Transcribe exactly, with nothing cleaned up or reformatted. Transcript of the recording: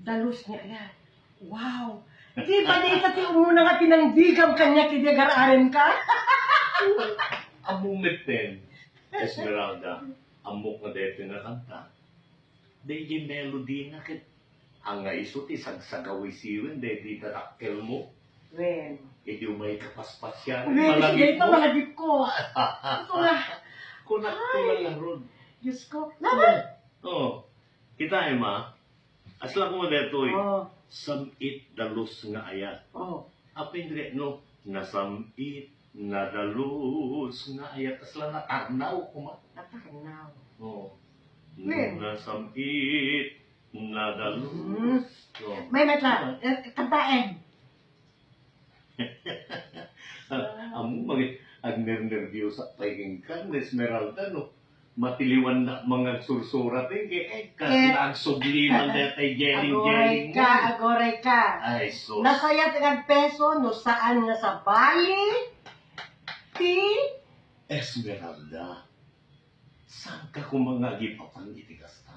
Dalus nga aya. Wow! Di balita ti umuna nga pinandigam kaniak idi agar-arem ka? Ammom metten, Esmeralda, ammok nga daytoy nga kanta. Daydiay melody na ket ania isu ti sagsagawisiwen daydi dadakkelmo. Wen. Idi umay ka paspasiar, Wen, malagipko. Dayta malagipko. Ito nga. Kunakto la ngarud. Diyos ko. Laban! Oo. Kitaem a, asla koma daytoy. Oo. Sam-it dalus nga ayat. Oo. Apay, no, nasam-it, nadalus nga ayat, asla natarnaw koma. Natarnaw. Oo. Wen. Nasam-it, nadalus. Mm. Oo. May, may, tla-, eh, kantaen. Ammom, mag-, agnernerbiosa pay kenka, Esmeralda, no? Matiliwan na mangagsursura, ti, kay, eh, kas Eh, nagsubli man daytay jeling-jeling agoray ka, mo. Agoray ka. Ay, sus. Nasaya ti agpeso, no saan nga sabali ti Esmeralda, saan ka koma nga agipapan iti kasta?